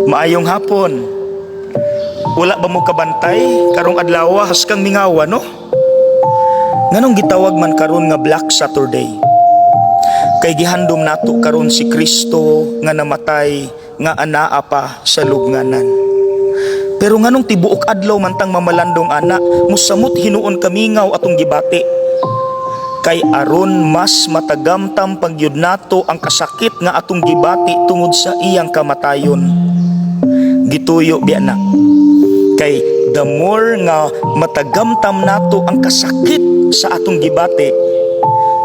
Maayong hapon. Wala ba mo kabantay karong adlaw kang mingawa, no? Nganong gitawag man karon nga Black Saturday? Kay gihandom nato karon si Kristo nga namatay nga anaa pa sa lubnganan. Pero nganong tibuok adlaw man tang mamalandong ana, musamot hinuon kamingaw atong gibati? Kay aron mas matagamtam pagyud nato ang kasakit nga atong gibati tungod sa iyang kamatayon. Gituyo biya na. Kay the more nga matagamtam nato ang kasakit sa atong gibati,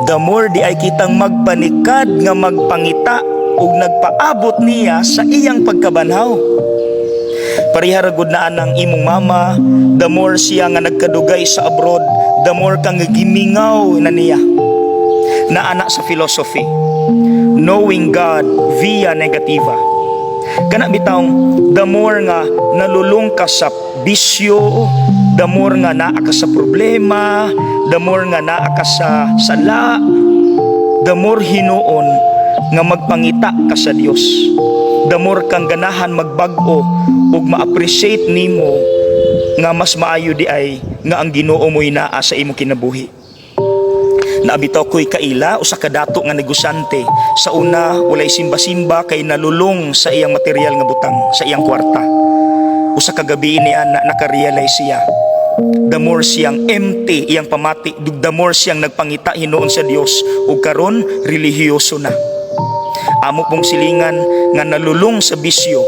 the more di ay kitang magpanikad nga magpangita ug nagpaabot niya sa iyang pagkabanhaw. Pareha ra gud na anang imong mama, the more siya nga nagkadugay sa abroad, the more kang gimingaw na niya. Naa na sa philosophy, knowing God via negativa. Kana bitawng the more nga nalulong ka sa bisyo, the more nga naa ka sa problema, the more nga naa ka sa sala, the more hinuon nga magpangita ka sa Dios. The more kang ganahan magbag-o ug ma-appreciate nimo nga mas maayo di ay nga ang Ginoo mo'y naa sa imong kinabuhi. Naa bitaw ko'y kaila, usa ka dato nga negosyante. Sa una, walay simba-simba kay nalulong sa iyang material nga butang, sa iyang kwarta. Usa ka gabi ni ana naka-realize siya. The more siyang empty iyang pamati, the more siyang nagpangita hinuon sa Dios ug karon relihiyoso na. Amo pong silingan nga nalulong sa bisyo,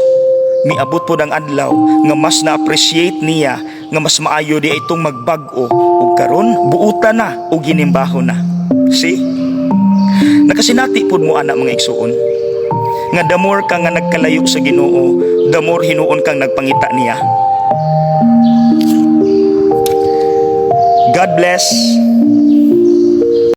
miabot pod ang adlaw nga mas na-appreciate niya nga mas maayo di itong magbag-o ug karon buutan na ug ginimbaho na. See? Nakasinati pod mo ana, mga igsuon, nga the more ka nga nagkalayo sa Ginoo, the more hinuon kang nagpangita niya. God bless.